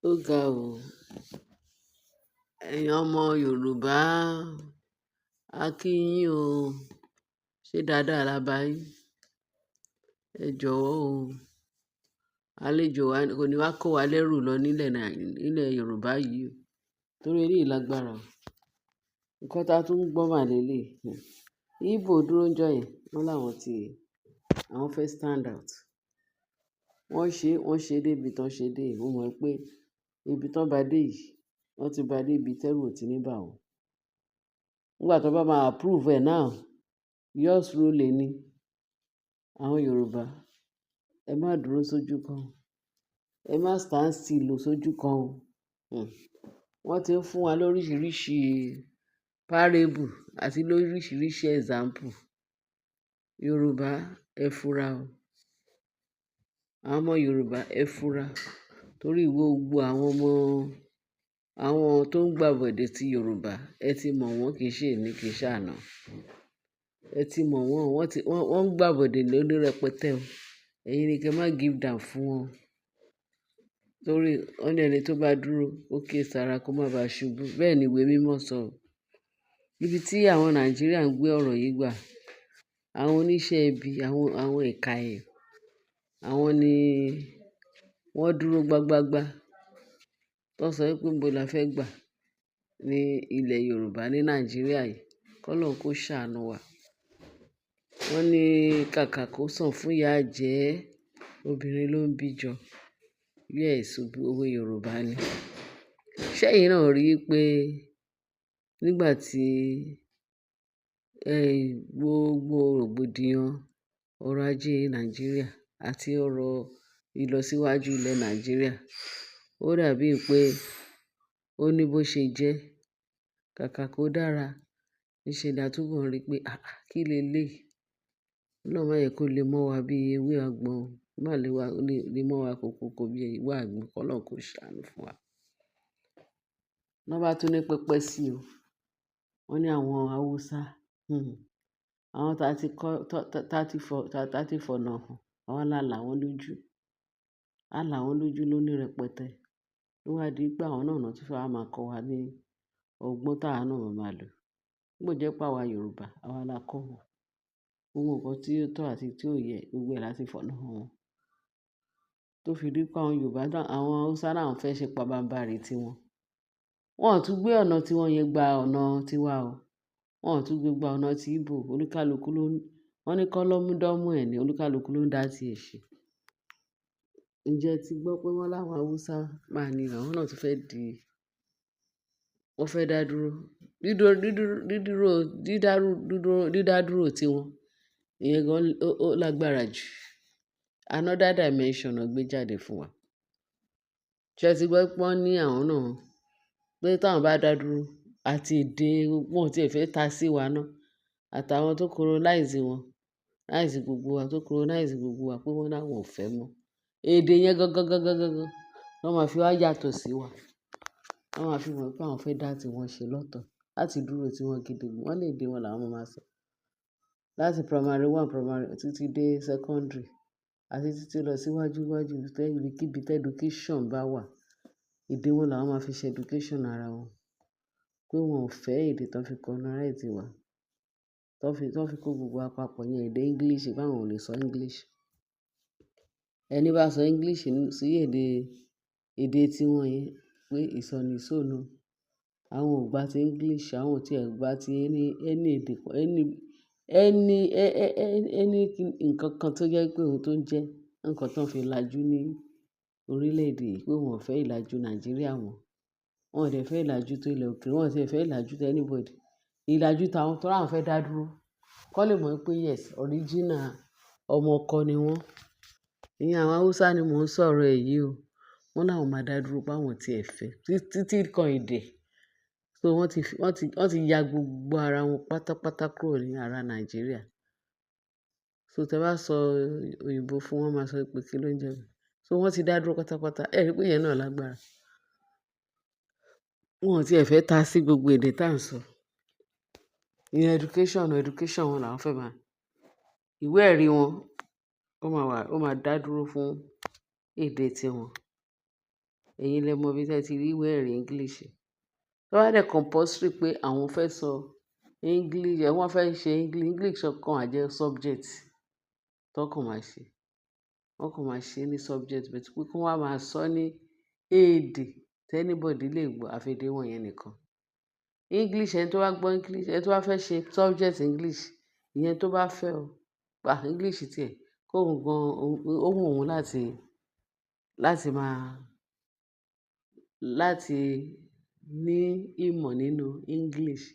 Ó ga o. Ẹ̀yin ọmọ Yorùbá, a kí yín o. Ṣé dáadáa la bá yín? Ẹ jọ̀wọ́ o. Àlejò wa kò ní wá kó wa lẹ́rù lọ nílẹ̀ Yorùbá yìí o. Torí eléyìí lágbára o. Nǹkan ta tún ń gbọ́ mà lélẹ̀. Igbo dúró ń jọ yẹn, wọ́n láwọn ti, àwọn fẹ́ stand out. Wọ́n ṣe dé ibi tán ṣe dé. Mo mọ̀ pé ibi tán bá dé yìí, wọ́n ti bá dé ibi tẹ́rù ò tí ní bà wọ́n. Nígbà tó bá máa approve ẹ̀ náà, yours truly ni. Àwọn Yorùbá, ẹ má dúró sójú kan. Ẹ má stand still sójú kan o. Wọ́n ti ń fún wa lóríṣiríṣi parable àti lóríṣiríṣi example. Yorùbá, ẹ fura o. Àwọn ọmọ Yorùbá, ẹ fura. Torí gbogbo àwọn ọmọ, àwọn tó ń gbàbọ̀dè ti Yorùbá, ẹ ti mọ̀ wọ́n, kì í ṣe èní, kì í ṣe àná. Ẹ ti mọ̀ wọ́n, wọ́n ti, wọ́n ń gbàbọ̀dè lóní rẹpẹtẹ o. Ẹ̀yin ni kí ẹ má give down fún wọn. Torí wọ́n ní ẹni tó bá dúró, ó kíyèsára kó má ba ṣubú. Bẹ́ẹ̀ ni ìwé mímọ́ sọ. Ibi tí àwọn Nàìjíríà ń gbé ọ̀rọ̀ yìí gbà, àwọn oníṣẹ́ ibi, àwọn ìka èèyàn, àwọn ni wọ́n dúró gbágbágbá. Tó ń sọ wípé níbo la fẹ́ gbà ní ilẹ̀ Yorùbá ní Nàìjíríà yìí. Kọ́lọ́hun kó ṣàánú wa. Wọ́n ní kàkà kó sàn fún ìyá àjẹ́, obìnrin ló ń bí jọ. Yes, òwe Yorùbá ni. Ṣé ẹ̀yin náà rí i pé nígbà tí, gbogbo rògbòdìyàn ọrọ̀ ajé Nàìjíríà àti ọrọ̀ ìlọsíwájú ilẹ̀ Nàìjíríà, ó dàbí pé ó ní bó ṣe jẹ́, kàkà kó dára. Níṣe ni a túbọ̀ ń rí pé, àáà, kí lé léyìí? Ọlọ́run má jẹ kó lè mọ́ wa bí ewé àgbọn, má lè wa, lè mọ́ wa kókókó bí ewé àgbọn, kí Ọlọ́run kó ṣàánú fún wa. Wọ́n bá tún ní pẹpẹ sí o. Wọ́n ní àwọn Hausa, àwọn tá ti kọ́, tá ti fọ̀nà hàn, àwa la là wọ́n lójú. A là wọ́n lójú lóní rẹpẹtẹ. Ló wá di pé àwọn náà náà tún fẹ́ wá máa kọ́ wa ní ọgbọ́n táwa náà máa máa lò. Nígbà ó jẹ́ pé àwa Yorùbá, àwa la kọ́ wọn. Gbogbo nǹkan tí ó tọ́ àti tí ò yẹ, gbogbo ẹ̀ la ti fọ̀nà hàn wọ́n. Tó fi di pé àwọn Yorùbá náà, àwọn Hausa náà fẹ́ ṣe pabambarì tí wọn. Wọn ò tún gbé ọ̀nà tí wọ́n yẹn gba ọ̀nà tiwa o. Wọn ò tún gbé gba ọ̀nà tí Igbo. Oníkálukú ló ń, wọ́n ní kọ́ lọ́mú dọ́mú ẹ̀ ní, oníkálukú ló ń dá tí ẹ ṣe. Ǹjẹ́ ẹ ti gbọ́ pé wọ́n láwọn Hausa máa ní àwọn náà tún fẹ́ di, wọ́n fẹ́ dá dúró. Dídúró, dídúró, dídúró, dídárú, dídúró, dídá dúró tí wọn. Ìyẹn gan ó lágbára jù. Another dimension náà gbé jáde fún wa. Ṣé ẹ ti gbọ́ pé wọ́n ní àwọn náà pé tí àwọn bá dá dúró àti èdè wọn tí ẹ fẹ́ ta sí wa náà àtàwọn tó colonize wọn, láìsí gbogbo wa tó colonize gbogbo wa pé wọ́n láwọn ò fẹ́ mọ́. Èdè yẹn gangan, gangan, gangan ló máa fi wá yàtọ̀ sí wa. Wọ́n máa fi mọ̀ pé àwọn fẹ́ dá tí wọn ṣe lọ́tọ̀ láti dúró tí wọn gidi. Wọ́n lè dé wọn làwọn máa sọ. Láti primary one, primary títí dé secondary àti títí lọ síwájú wájú ibikíbi tí education bá wà. Èdè wọn làwọn máa fi ṣe education ara wọn. Pé wọn ò fẹ́ èdè tó fi colonize wa, tó fi kó gbogbo wa papọ̀ yẹn, èdè English, pé àwọn ò lè sọ English. Ẹni bá sọ English sí èdè tí wọ́n yẹn pé ìsọnìsọnù. Àwọn ò gbà tí English, àwọn ò tí è gbà tí any èdè, any nǹkan kan tó jẹ́ pé ohun tó ń jẹ́ nǹkan tó ń fi lajú ní orílẹ̀ èdè yìí pé wọ́n ò fẹ́ ìlàjú Nàìjíríà mọ́. Wọn ò dẹ̀ fẹ́ ìlàjú tó ilẹ̀ òkèèrè, wọ́n ò sì fẹ́ ìlàjú tó anybody. Ìlàjú táwọn tó àwọn fẹ́ dá dúró. Kọ́ lè mọ̀ pé yes, original ọmọ ọkọ ni wọ́n. Ìyẹn àwọn Hausa ni mò ń sọ̀rọ̀ ẹ̀ yìí o. Wọ́n láwọn máa dá dúró pé àwọn tí ẹ fẹ́ títí kan èdè. So wọ́n ti ya gbogbo ara wọn pátápátá kúrò ní ara Nàìjíríà. So tí ẹ bá sọ òyìnbó fún wọn, wọ́n máa sọ pé kí ló ń jẹ bẹ́ẹ̀. So wọ́n ti dá dúró pátápátá. Ẹ rí pé ìyẹn náà lágbára. Wọn ò tí è fẹ́ ta sí gbogbo èdè tí à ń sọ. Ìyẹn education wọn làwọn fẹ́ máa. Ìwé ẹ̀rí wọn ó máa wà, ó máa dá dúró fún èdè tí wọn. Ẹ̀yin lẹ mọ ibi tí ẹ ti rí ìwé ẹ̀rí English. Tó bá dẹ̀ compulsory pé àwọn fẹ́ sọ English, wọ́n fẹ́ ṣe English, English kan á jẹ́ subject tó kàn máa ṣe. Wọ́n kàn máa ṣe ní subject, but pé kí wọ́n máa sọ ní èdè tí anybody lè gbọ́, àfi èdè wọn yẹn nìkan. English, ẹni tó bá gbọ́ English, ẹni tó bá fẹ́ ṣe subject English, ìyẹn tó bá fẹ́ o, gba English tí ẹ̀, kó òun gan, ó wù òun láti máa, láti ní ìmọ̀ nínú English.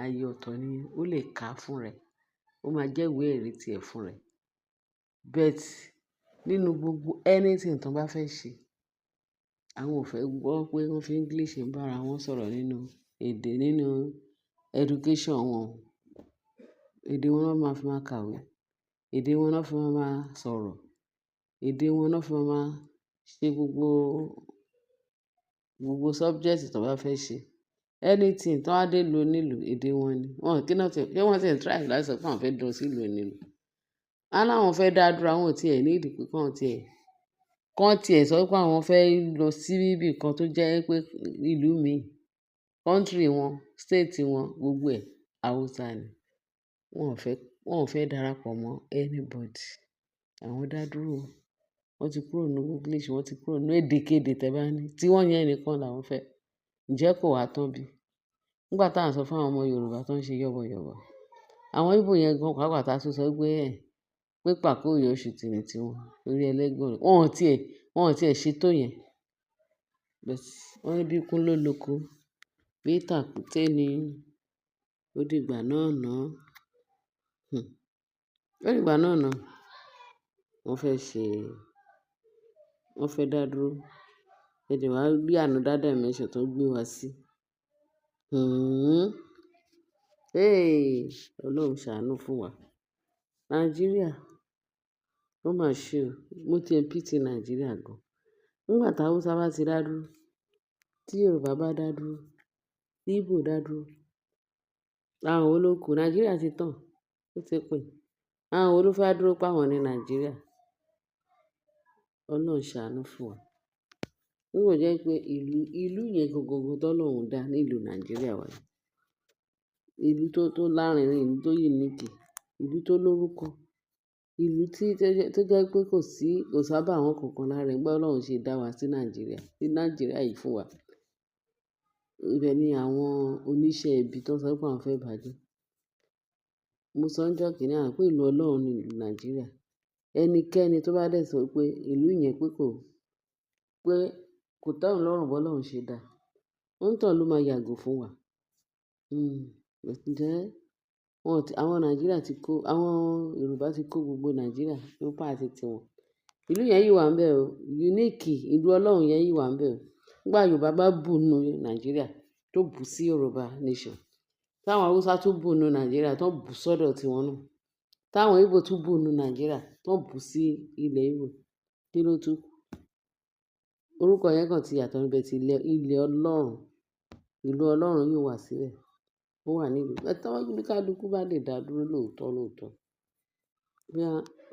Ayé ọ̀tọ̀ ni ó lè kà fún rẹ̀. Ó máa jẹ́ ìwé ẹ̀rí tí ẹ̀ fún rẹ̀. But nínú gbogbo anything tó bá fẹ́ ṣe, àwọn ò fẹ́ gbọ́ pé wọ́n fi English ń bá ara wọn sọ̀rọ̀ nínú èdè, nínú education wọn. Èdè wọn náà máa fi máa kàwé. Èdè wọn náà fi máa máa sọ̀rọ̀. Èdè wọn náà fi máa máa ṣe gbogbo subject tó bá fẹ́ ṣe. Anything tó bá dé ìlú onílùú, èdè wọn ni. Wọn kí náà tí, ṣé wọ́n ti ń try láti sọ pé àwọn fẹ́ lọ sí ìlú onílùú? Wọ́n láwọn fẹ́ dá dúró, àwọn ò tí è need pé kí wọ́n tí ẹ̀ sọ pé àwọn fẹ́ lọ sí ibi kan tó jẹ́ pé ìlú mi, country wọn, state wọn, gbogbo ẹ̀ Hausa ni. Wọ́n ò fẹ́ darapọ̀ mọ́ anybody. Àwọn dá dúró. Wọ́n ti kúrò nínú English, wọ́n ti kúrò nínú èdèkéde tẹ bá ní. Tí wọ́n yẹn nìkan làwọn fẹ́. Ǹjẹ́ kò wá tán bí? Nígbà tí à ń sọ fún àwọn ọmọ Yorùbá tó ń ṣe yọ̀bọ̀yọ̀bọ̀. Àwọn Igbo yẹn gan pàápàá ta tún sọ pé ẹ̀, pé pàkó yọ ṣùtì ní tiwọn lórí ẹlẹ́gàn. Wọ́n ò tí ẹ̀ ṣe tó yẹn. But wọ́n ní bí ikún ló lóko, bí tàkúté ni ó dìgbà náà ná. Ó dìgbà náà ná. Wọ́n fẹ́ ṣe, wọ́n fẹ́ dá dúró. Ẹ dẹ̀ wá rí another dimension tó ń gbé wa sí. Hey! Ọlọ́run ṣàánú fún wa. Nàìjíríà, ó mà ṣe o. Mo ti ń pity Nàìjíríà gan. Nígbà tí Hausa bá ti dá dúró, tí Yorùbá bá dá dúró, tí Igbo dá dúró, àwọn wo ló kù? Nàìjíríà ti tán, ó ti pín. Àwọn wo ló fẹ́ dúró pé àwọn ní Nàìjíríà? Ọlọ́run ṣàánú fún wa. Nígbà tó jẹ́ pé ìlú yẹn gangan tó Ọlọ́run dá ní ìlú Nàìjíríà wa yìí. Ìlú tó lárinrin, ìlú tó unique, ìlú tó lórúkọ, ìlú tó jẹ́ pé kò sábà àwọn kankan lára ẹ̀ bí Ọlọ́run ṣe dá wa sí Nàìjíríà yìí fún wa. Ibẹ̀ ni àwọn oníṣẹ́ ibi tó ń sọ pé àwọn fẹ́ bàjẹ́. Mo sọ ní ọjọ́ kìíní àná pé ìlú Ọlọ́run ni ìlú Nàìjíríà. Ẹnikẹ́ni tó bá dẹ̀ sọ pé ìlú yẹn pé kò tẹ́ òun lọ́rùn bí Ọlọ́run ṣe dá, óńtọ̀hún ló máa yàgò fún wa. Ǹjẹ́ wọ́n ti, àwọn Nàìjíríà ti kó, àwọn Yorùbá ti kó gbogbo Nàìjíríà ní part ti wọn. Ìlú yẹn yìí wà níbẹ̀ o. Unique, ìlú Ọlọ́run yẹn yìí wà níbẹ̀ o. Nígbà Yorùbá bá bù nínú Nàìjíríà tó bù sí Yorùbá nation, tí àwọn Hausa tún bù nínú Nàìjíríà tó bù sọ́dọ̀ tiwọn náà, tí àwọn Igbo tún bù nínú Nàìjíríà tó bù sí ilẹ̀ Igbo, kí ló tún kù? Orúkọ yẹn kan ti yàtọ̀ níbẹ̀ tí ilẹ̀ Ọlọ́run, ìlú Ọlọ́run yóò wà síbẹ̀. Ó wà ní ìlú. Ẹ tí oníkálukú bá lè dá dúró lóòótọ́ lóòótọ́. Bí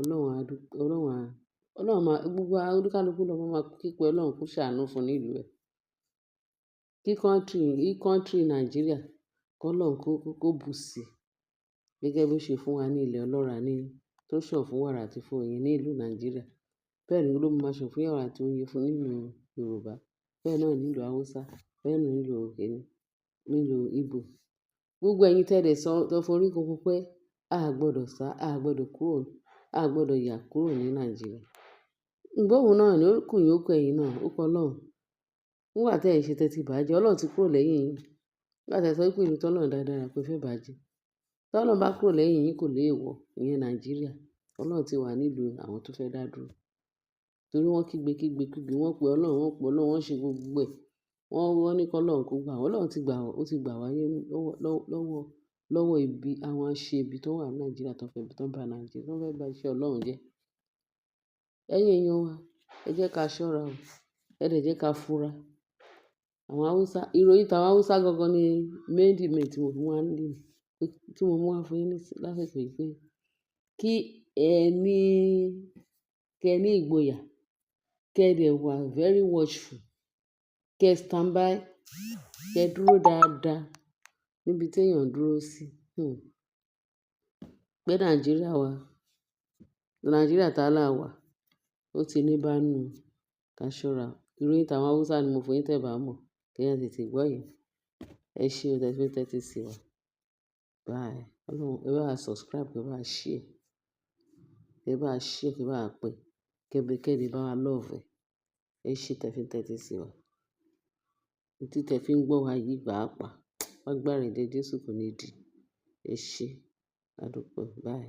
Ọlọ́run á dú, Ọlọ́run máa, gbogbo oníkálukú ló máa ké pe Ọlọ́run kó ṣàánú fún ní ìlú ẹ̀. Kí country Nàìjíríà kó Ọlọ́run kó bù sí. Gẹ́gẹ́ bí ó ṣe fún wa ní ilẹ̀ ọlọ́ràá ní tó sàn fún wàrà àti fún oyin ní ìlú Nàìjíríà. Bẹ́ẹ̀ ni ló máa sàn fún wàrà àti oyin fún nínú Yorùbá. Bẹ́ẹ̀ náà nílùú Hausa, bẹ́ẹ̀ náà nílùú kíni, nílùú Igbo. Gbogbo ẹ̀yin tẹ́lẹ̀ sọ, tó forí kunkun pé a gbọdọ̀ sá, a gbọdọ̀ kúrò, a gbọdọ̀ yà kúrò ní Nàìjíríà. Ǹgbọ́ òun náà ni ó kù yín, ó kù ẹ̀yin náà, ó kọ Ọlọ́run. Nígbà tí ẹ̀ ṣe tẹ́tí bàjẹ́, Ọlọ́run ti kúrò lẹ́yìn yín. Nígbà tí ẹ sọ wípé ìlú tó Ọlọ́run dáadáa pé fẹ́ bàjẹ́. Tí Ọlọ́run bá kúrò lẹ́yìn yín kò lè wọ̀, ìyẹn Nàìjíríà. Ọlọ́run ti wà nílùú àwọn tó fẹ́ dá dúró. Torí wọ́n kígbe, kígbe, kígbe, wọ́n pe Ọlọ́run, wọ́n pe Ọlọ́run, wọ́n ṣe gbogbo ẹ̀. Wọ́n ní kí Ọlọ́run kó gbà wọ́n. Ọlọ́run ti gbà wọ́n, ó ti gbà wá lọ́wọ́ ibi àwọn aṣebi tó wà ní Nàìjíríà tó fẹ́, tó ń ba Nàìjíríà, tó fẹ́ ba iṣẹ́ Ọlọ́run jẹ́. Ẹ̀yin èèyàn wa, ẹ jẹ́ ká ṣọ́ra o. Ẹ dẹ̀ jẹ́ ká fura. Àwọn Hausa, ìròyìn tàwọn Hausa gangan ni main the main tí mo mú wá ní, tí mo mú wá fún yín lásìkò yìí pé kí ẹ ní, kí ẹ ní ìgboyà, kí ẹ dẹ̀ wà very watchful. Kẹ́ stand by, kẹ́ dúró dáadáa níbi tí èèyàn ń dúró sí. Pé Nàìjíríà wa, Nàìjíríà tá là wà, ó ti ní bá nù. Ká ṣọ́ra. Ìròyìn tàwọn Hausa ni mo fún yín tẹ́ ẹ bá mọ̀. Kí ẹ tètè gbọ́ yẹn. Ẹ ṣé o, tẹ́ fi ń tẹ́tí sí wa. Bye. Ọlọ́run, ẹ bá wa subscribe, ẹ bá wa share. Ẹ bá wa share, kẹ bá wa pín. Kẹ́ lè bá wa love ẹ. Ẹ ṣé tẹ́ fi ń tẹ́tí sí wa. Etí tẹ́ fi ń gbọ́ wa yìí pàápàá. Lágbára ẹ̀jẹ̀ Jésù kò ní di. Ẹ ṣé. A dúpẹ́. Bye.